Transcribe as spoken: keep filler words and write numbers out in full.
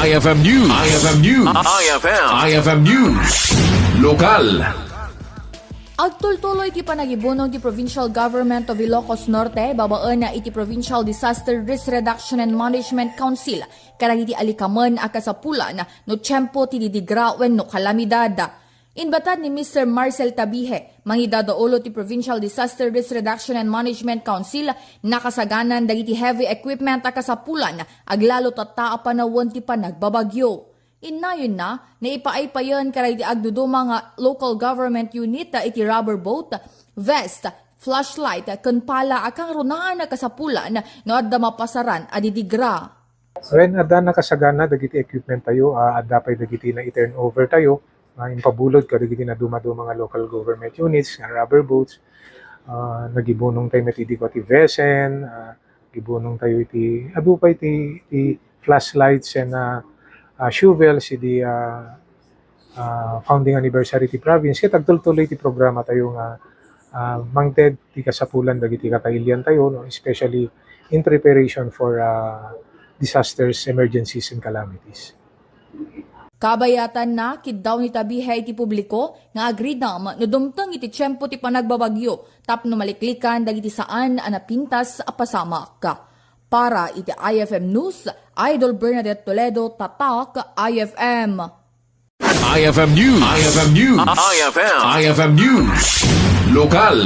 I F M News. I F M News. I F M. I F M News. Lokal. Agtultuloy ti panagibunong ti Provincial Government of Ilocos Norte babaen iti Provincial Disaster Risk Reduction and Management Council kadagiti alikamen a kasapulan no tiempo ti didigra wenno kalamidad. Inbatad ni Mister Marcel Tabihe, mangidadaulo ti Provincial Disaster Risk Reduction and Management Council, nakasaganan dagiti heavy equipment a kasapulan, aglalo tatta a panawen ti panagbabagyo. Innayonna, naipaaypayen kadagiti agduduma nga local government unit iti rubber boat, vest, flashlight, ken pala a kangrunaan a kasapulan no adda mapasaran a didigra. Wen, adda nakasagana dagiti equipment tayo, ah, adda pay dagiti na-turnover tayo, ah, impabulod kadagiti naduma-duma nga local government units, nga rubber boats, ah, nagibunong tayo met idi ko ti vesen, ah, gibunong tayo iti, adu pay ti, ti flashlights and, ah, ah, shovels, idi, ah, ah, founding anniversary ti province, ket agtultuloy ti programa tayo nga, ah, mangted ti kasapulan dagiti kakailian tayo, no, especially in preparation for, ah, disasters, emergencies, and calamities. Kabayatanna, kiddaw ni Tabihe iti publiko nga agridam no dumteng iti tiempo ti panagbabagyo tapno maliklikan dagiti saan a napintas a pasamak. Para iti I F M News, Idol Bernadette Toledo, Tatak, I F M. I F M News. I F M News. I F M. I F M News. Lokal.